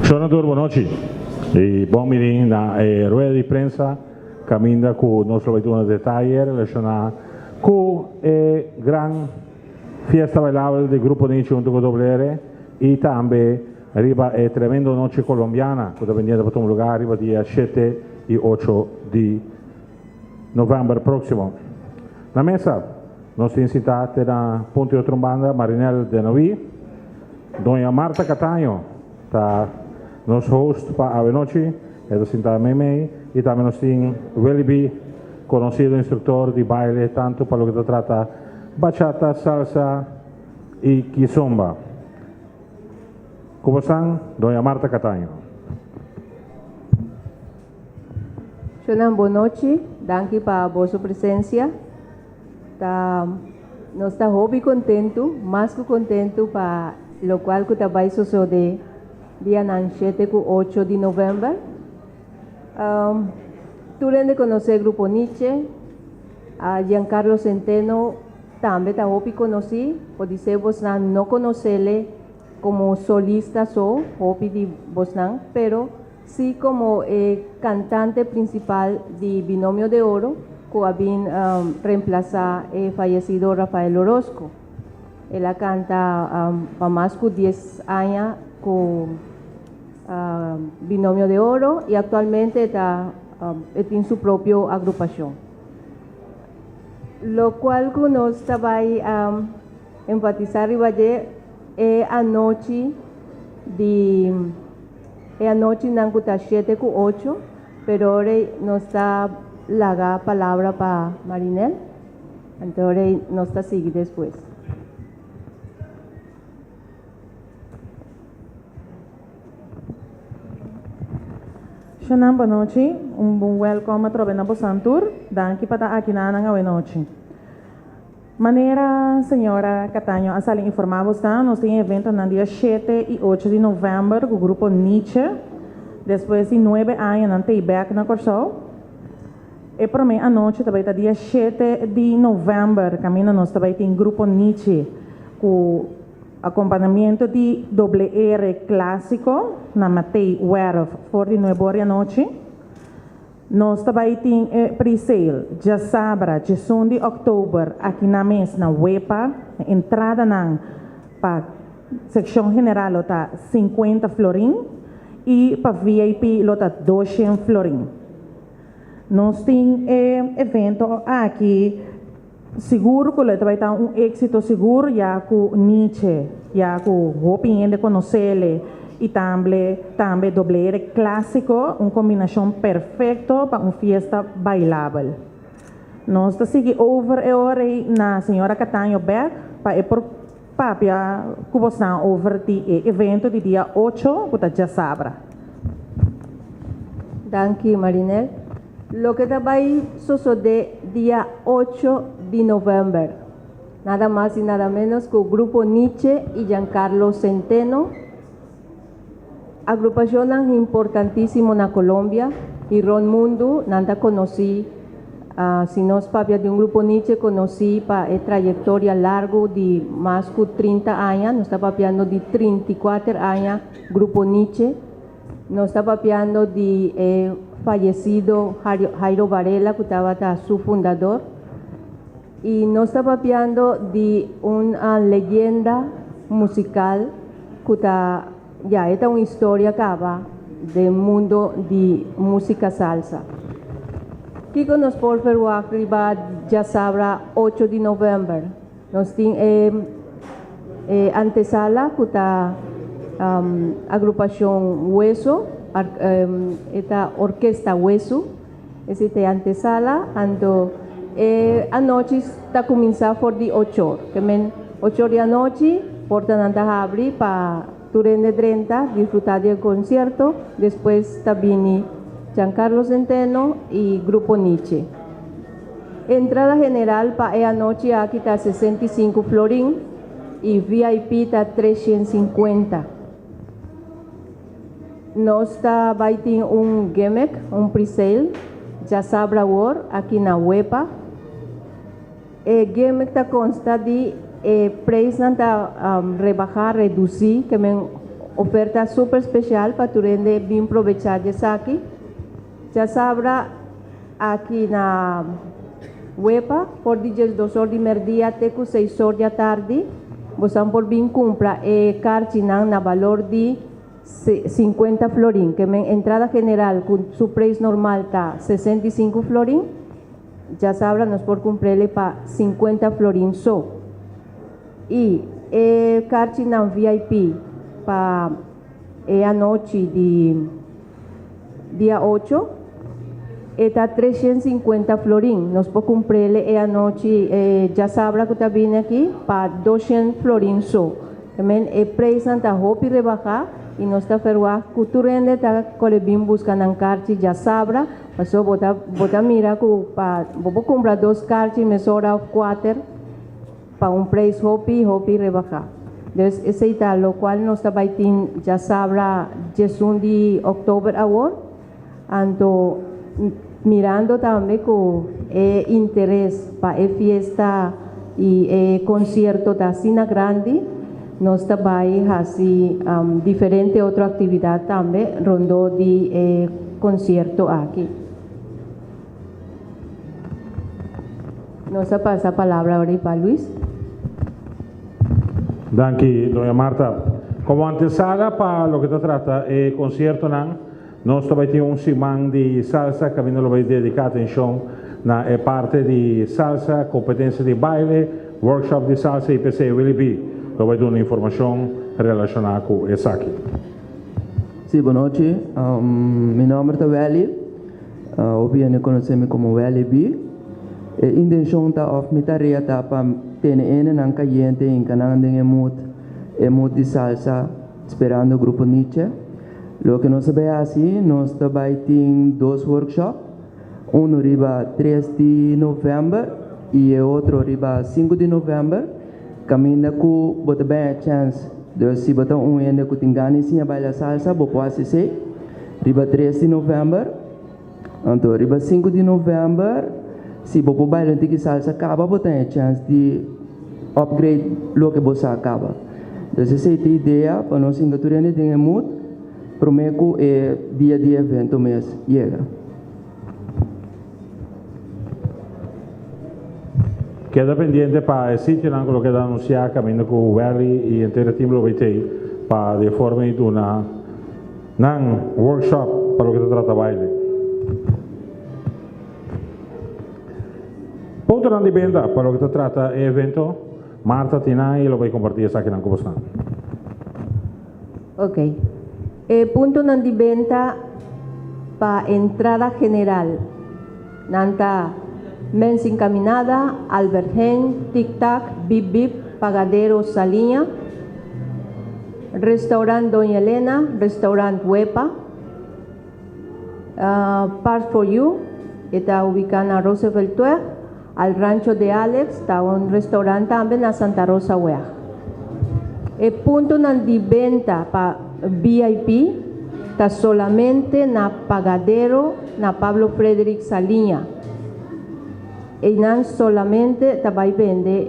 Shona tur bonochi y bon bini na e rueda di prensa caminda cu nos lo bay duna detaye relaciona cu e gran fiesta bailabel di Grupo Niche hunto cu WR y tambe riba e tremendo noche colombiana cu ta bendiendo pa tuma lugar riba dia shete y ocho di november proximo. Na mesa nos tin sintá te na punto di otro banda Marinel Denoví, Doña Marta Cataño ta nos host pa awenochi, e ta sintá meimei, y tambe nos tin Willy B, conocido instructor di baile tanto pa loke ta trata bachata, salsa y kizomba. Cu bosan, Doña Marta Cataño. Shonnan bon nochi, danki pa boso presencia. Ta nos ta hopi kontentu, mas ku kontentu pa lokual ku ta bai sosode dianan shete ku ocho di novèmber. Tur hende konosé Grupo Niche, Giancarlo Centeno tambe ta hopi konosí, podisé bosnan no konosele komo solista so, hopi di bosnan, pero Sí como e cantante principal di Binomio de Oro cu a bin reemplaza e fayecido Rafael Orozco. El a canta pa mas cu dies aña cu Binomio de Oro y actualmente e ta e tin su propio agrupacion. Locual cu nos ta bay enfatisa riba dje e anochi di. E anochinan ku ta shete ku ocho, pero ora ei nos ta laga palabra pa Marinel, anto ora ei nos ta sigui despues. Shonan bonochi, un bon welkom atrobe na bosan tur, danki pa ta aki na nan awenochi. Manera señora Cataño a sali informá bosnan, nos tin eventonan dia shete i ocho di novèmber ku grupo Nietzsche. Despues di nuebe aña nan ta ei bèk na Kòrsou. E promé anochi ta bai ta dia shete di novèmber kaminda nos ta bai tin grupo Nietzsche ku akompanamiento di Doble R Klásiko na Matei Werf for di nuebe or di anochi. Nos ta bai tin e pre-sale djasabra djesun di òktober aki na mes na Wepa. E entradanan pa sekshon general lo ta sinkuenta florin i pa VIP lo ta doshen florin. Nos tin e evento aki sigur ku lo ta bai ta un éksito sigur ya ku Nietzsche ya ku hopi hende konosele i tambe tambe doblere klásiko un kombinashon perfekto pa un fiesta bailabel. Nos ta sigui over e ora ei na señora Cataño bèk pa e por papia ku bosnan over di e evento di dia ocho ku ta djasabra. Danki Marinel. Loke ta bai sosodé dia ocho di novèmber, nada mas i nada ménos ku Grupo Nietzsche i Giancarlo Centeno, agrupashonnan importantísimo na Colombia i rònt mundu, nan ta konosí, si nos papia di un Grupo Nietzsche konosí pa e trayektoria largu di mas ku trinta aña, nos ta papiando di 34 aña Grupo Nietzsche. Nos ta papiando di e fayecido Jairo Varela cu tabata su fundador y nos ta papiando di un leyenda musical cu ta ya e ta un historia caba den mundo di musica salsa. Kico nos por verwagt riba djasabra ocho di november? Nos tin e e antesala ku ta agrupashon Hueso, e ta Orkesta Hueso, esei ta e antesala, anto e anochi ta kuminsá for di ocho or, ke men ocho or di anochi portanan ta habri pa tur hende drenta disfrutá di e konsierto, despues ta bini Giancarlo Centeno i Grupo Nietzsche. Entrada general pa e anochi aki ta 65 florin y VIP ta 350. Nos ta bay tin un gimmick, un pre-sale, djasabra awor aki na Wepa. E gimmick ta consta di E prijsnan ta rebaha, reduci, ke men oferta super special pa tur hende bin probecha di esaki. Djasabra aki na Wepa for di 12 or di merdia te ku 6 or di atardi, boso por bin kumpra e karchinan na balor di 50 florin, ke men entrada general ku su prijs normal ta 65 florin, djasabra nos por kumpr'é pa 50 florin so. I e karchinan VIP pa e anochi di dia 8, e ta 350 florin. Nos por kumpr'é e anochi djasabra ku ta bini aki pa 200 florin so. Tambe e prijs ta hopi rebahá i nos ta verwacht ku tur hende ta kore bin buska nan karchi djasabra, paso bo ta mira ku pa bo kumpra dos karchi mesora òf kuater pa un prijs hopi hopi rebahá. Dus esei ta lokual nos ta bai tin djasabra 11 di òktober awor. Anto mirando tambe ku e interes pa e fiesta i e konsierto ta asina grandi, nos ta bai hasi diferente otro aktividat tambe rondó di e konsierto aki. Nos ta pasa palabra awor pa Luis. Danki, doña Marta. Komo antesala pa loke ta trata e konsiertonan, nos tambe tin un siman di salsa, kaminda lo bai dediká atenshon na e parti di salsa, kompetensia di baile, workshop di salsa i PC Willy B. Lo bai duna informashon relashoná ku esaki. Sí, bon nochi. Mi nòmber ta Welly. Hopi hende konosé mi komo Welly B. E intenshon ta òf mi tarea ta pa tene hendenan kayente hinka nan den e mood di salsa, sperando Grupo Niche. Loke nos ta bai hasi, nos ta bai tin dos workshop. Uno riba 3 di novèmber i e otro riba 5 di novèmber. Kaminda ku bo ta bin chance. Dus si bo ta un hende ku tin gana di siña baila salsa, bo por asistí riba 3 di novèmber. Anto riba 5 di novèmber, si bo por baila un tiki salsa kaba, bo tin chance di upgrade loke bo sa kaba. Dus esei ta e idea pa nos hinka tur hende den e mood, promé ku e dia di evento mes yega. Keda pendiente pa e sitionan ku lo keda anunsiá kaminda ku Welly i henter team lo bai pa di forma di duna nan workshop pa loke ta trata baile. Puntonan di benta pa loke ta trata e evento, Marta tin nan i lo bai kompartí esakinan ku boso. Ok. E puntonan di benta pa entrada general. Nan ta Mens Encaminada, Albert Heijn, Tic Tac, Bip Bip, Pagadero Saliña, Restaurant Doña Elena, Restaurant Huepa, Parts for You, ta ubiká na Rooseveltweg, Al Rancho de Alex, ta un restaurant tambe na Santa Rosa Weg. E puntonan di benta pa VIP ta solamente na Pagadero, na Pablo Frederik Saliña. Einan solamente ta bai bende,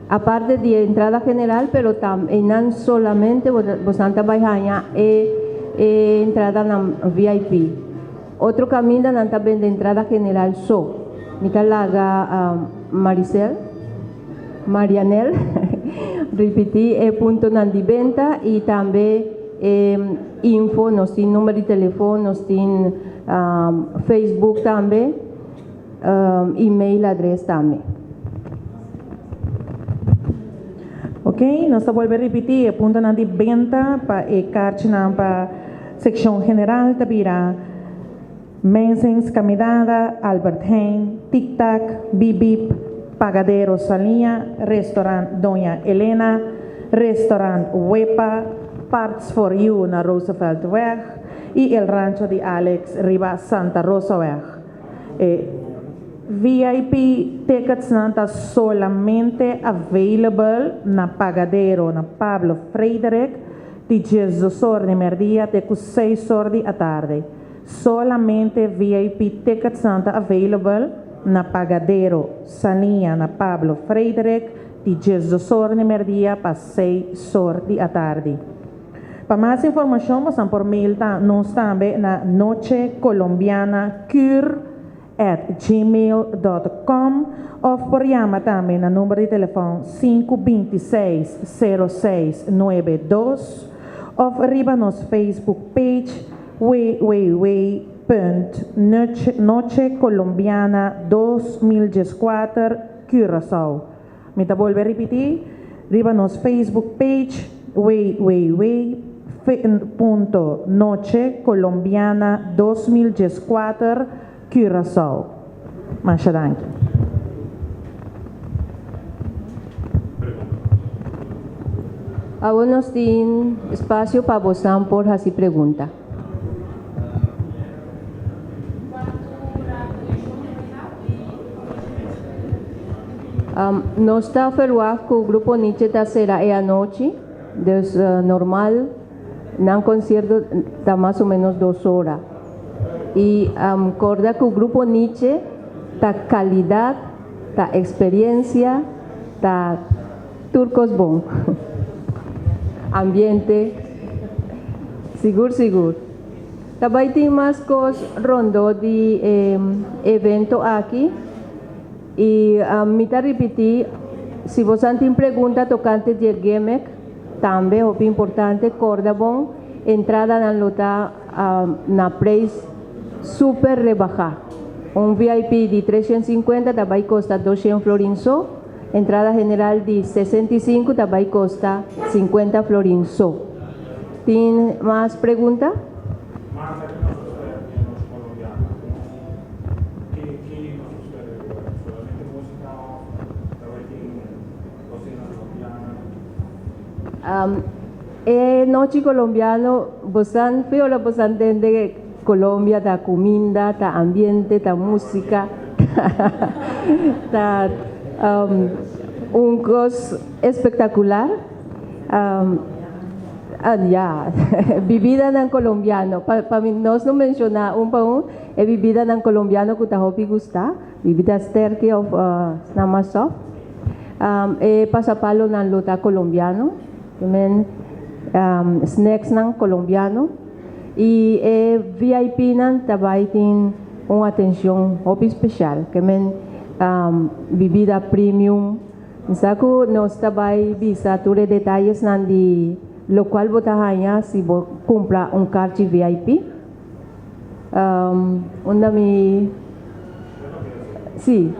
aparte di entrada general, pero tam, einan solamente bo ta bai haña e entrada na VIP. Otro kaminda nan ta bende entrada general so. Mi ta laga Maricel, Marianel, ripití e puntonan di benta i tambe info, nos tin number di telefòn, nos tin Facebook tambe, email address tambe. Ok, nos ta bolbe ripití e puntonan di benta pa e karchinan pa sekshon general ta bira Mensens Caminada, Albert Heijn, Tic Tac, Bip Bip, Pagadero Saliña, Restaurant Doña Elena, Restaurant Wepa, Parts for You na Rooseveltweg i El Rancho di Alex riba Santa Rosa Weg. VIP tickets nan ta solamente available na Pagadero na Pablo Frederik di 12 or di merdia te ku 6 or di atardi. Solamente VIP tickets nan ta available na Pagadero Saliña na Pablo Frederik. di 12 or di merdia pa 6 or di atardi. Pa mas informashon, bo por mail ta nos tambe na nochecolombianacur@gmail.com òf por yama tambe na number di telefòn 526 0692 òf riba nos Facebook page www.nochecolombiana2014 Curaçao. Mi ta bolbe ripití, riba nos Facebook page www.nochecolombiana2014 Curaçao. Masha danki. Awor nos tin espasio pa bo por hasi pregunta. Nos ta verwacht ku Grupo Niche ta sera e anochi, dus normal, nan konsierto ta mas o ménos 2 ora. I korda ku Grupo Niche ta kalidat, ta eksperensia, ta tur kos bon. Ambiente, sigur sigur. Tambe tin mas kos rondó di evento aki. I mi ta ripití, si bo tin pregunta tokante di gimmick, tambe hopi importante, korda bon, entradanan lo ta na preis super rebahá. Un VIP di 350 tambe ta kosta 200 florin so, entrada general di 65 tambe ta kosta 50 florin so. Tin mas pregunta? Marta, kiko nos ta spera di Noche Colombiana? Kiko nos ta spera di awor? Solamente músika òf tambe tin kusina kolombiano? E Noche Colombiano, bo fiola bo entende Colombia ta kuminda, ta ambiente, ta músika, ta un kos espektakular. Ah, ya, bebidanan kolombiano. Pa mi, nos no menshoná un pa un, e bebidanan kolombiano ku ta hopi gusta, bebida sterki òf nada soft. E pasapalonan lo ta kolombiano, tambe snacks nan kolombiano. I e VIP nan tambe tin un atenshon hopi spesial, ke men bebida premium. Sa ku nos tambe bisa tur e detayenan di lokual bo ta haña si bo kumpra un karchi VIP. Unda mi Si.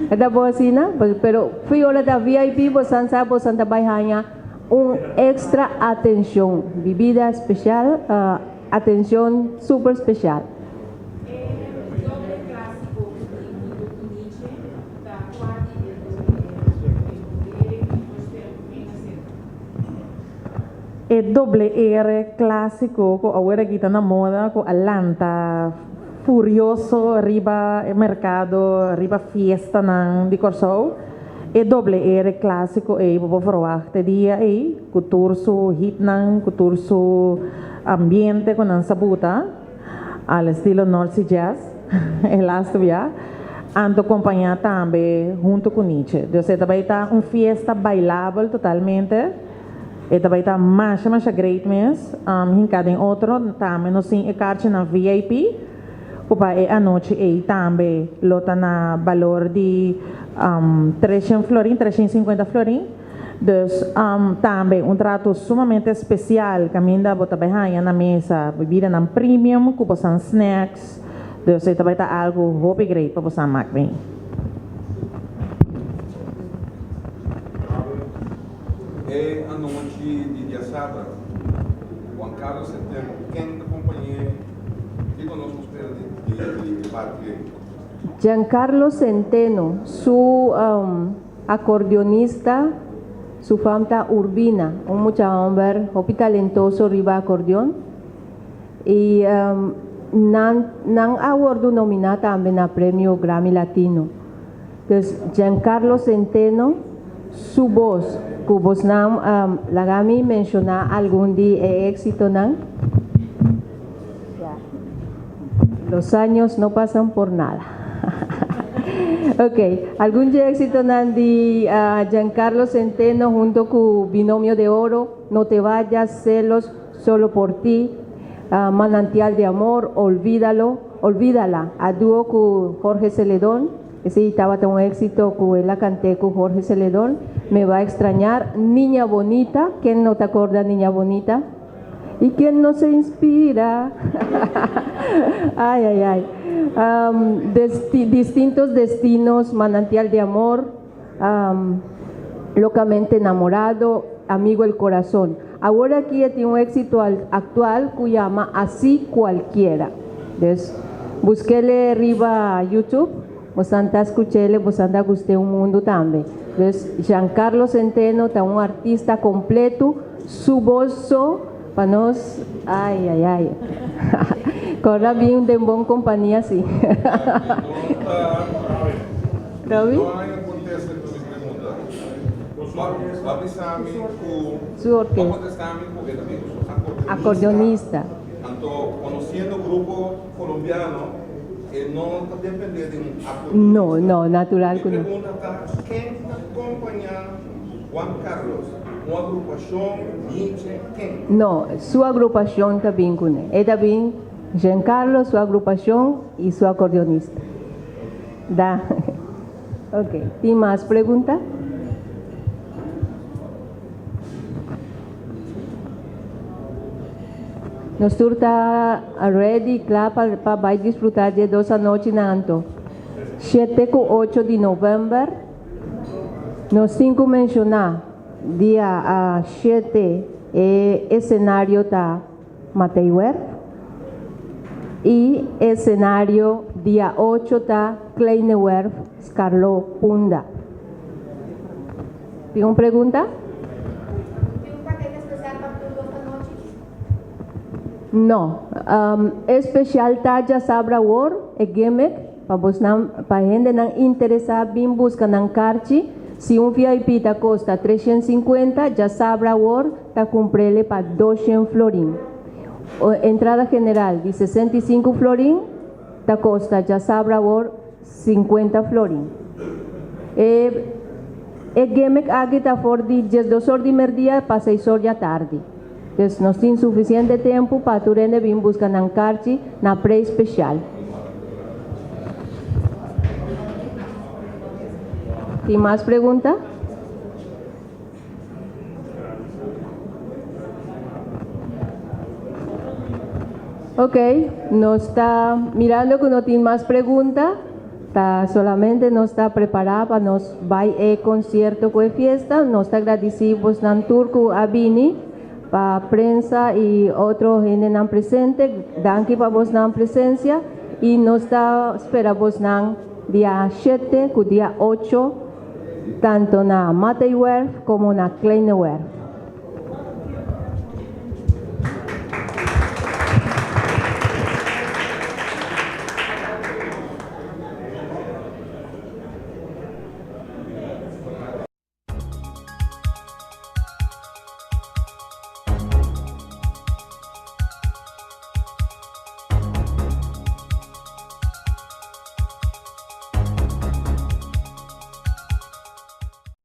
Ta bon asina, no? Pero fiola da VIP, bo sa bo tambe haña un extra atenshon, bebida spesial, atenshon super spesial. Doble klásiko di Niche, ta kua di E doble R klásiko ku awor aki ta na moda ku a lanta furioso riba merkado, riba fiestanan di Kòrsou. E doble R klásiko ei bo por verwacht e dia ei ku tur su hitnan, ku tur su ambiente ku nan sa buta al estilo North Sea Jazz, e last bia. Anto kompañá tambe huntu ku Niche. Dus tambe ta un fiesta bailabel totalmente. E tambe ta masha masha great mes. Hinká den otro tambe nos tin e karchinan VIP. Ku pa e anochi ei tambe lo ta na balor di 300 florin, 350 florin. Dus tambe un trato sumamente spesial, kaminda bo ta haña na mesa, bebidanan premium, ku snacks. Dus e tambe ta algu hopi great pa bo mak bin. E anochi di djasabra, Juan Carlos Centeno, ken ta kompañ'é, kiko nos ta spera di parti? Giancarlo Centeno, su akordeonista, su fam ta Urbina, un mucha hòmber hopi talentoso riba akordeon. I nan a wòrdu nominá tambe na Premio Grammy Latino. Entonses, Giancarlo Centeno, su bos, ku bosnan laga mi menshoná algun di éksitonan. Los años no pasan por nada. Ok, algun éxitonan di Giancarlo Centeno hunto cu Binomio de Oro, No te vayas, Celos, Solo por ti, Manantial de amor, Olvídalo, Olvídala, a dúo cu Jorge Celedón, esey tabata un éxito cu el a cant'e cu Jorge Celedón, Me va a extrañar, Niña bonita, ken no ta acorda Niña bonita? Y quién no se inspira? Ay, ay, ay. Distintos destinos, Manantial de amor, Locamente enamorado, Amigo el corazón. Awor aki e tin un éxito actual cu yama Así cualquiera. Dus, busquele riba YouTube, boso ta scuchele, boso ta gusta un mundo tambe. Dus, Giancarlo Centeno ta un artista completo, su voz pa nos, ay, ay, ay. Corda bien di bon compania, si. Robbie? No hay contesta pa mi pregunta. Bo a bisa mi cu Su orquesta. Bo a contesta mi cu e tambe ta acordeonista. Acordeonista. Anto, conociendo grupo colombiano, no ta depende di un acordeonista. No, no, natural Mi cu no. pregunta ta, ken ta acompaña Juan Carlos? Un agrupacion, Nietzsche, ken? No, su agrupacion ta bin cu ne. E tambe Giancarlo, su agrupacion y su acordeonista. Da. Ok. Tin mas pregunta? Nos tur ta ready, cla pa bay disfruta di dos anochinan anto. 7 cu 8 di november. Nos tin cu menciona dia 7 e escenario ta Matei Werf y escenario dia 8 ta Kleine Werf, Scarlo Punda. Tin un pregunta? Tin un pakete especial pa tur dos anochi? No, especial ta diasabra awor, e gimmick, pa pa hendenan interesa bin busca nan carchi. Si un VIP ta costa 350, diasabra awor ta cumprele pa 200 florin. O, entrada general di 65 florin, ta costa diasabra awor 50 florin. E gimmick aki ta for di 12 or di merdia pa 6 or di atardi. Anto, nos tin suficiente tempo pa tur hende bin busca nan carchi na prijs special. Tin mas pregunta? Ok, nos ta mirando cu no tin mas pregunta. Ta solamente nos ta prepara pa nos bay e concierto cu e fiesta. Nos ta agradecido nan tur cu a bini pa prensa y otro hendenan presente. Danki pa boso presencia y nos ta spera boso dia 7 cu dia 8 tanto na Matei Werf como na Kleine Werf.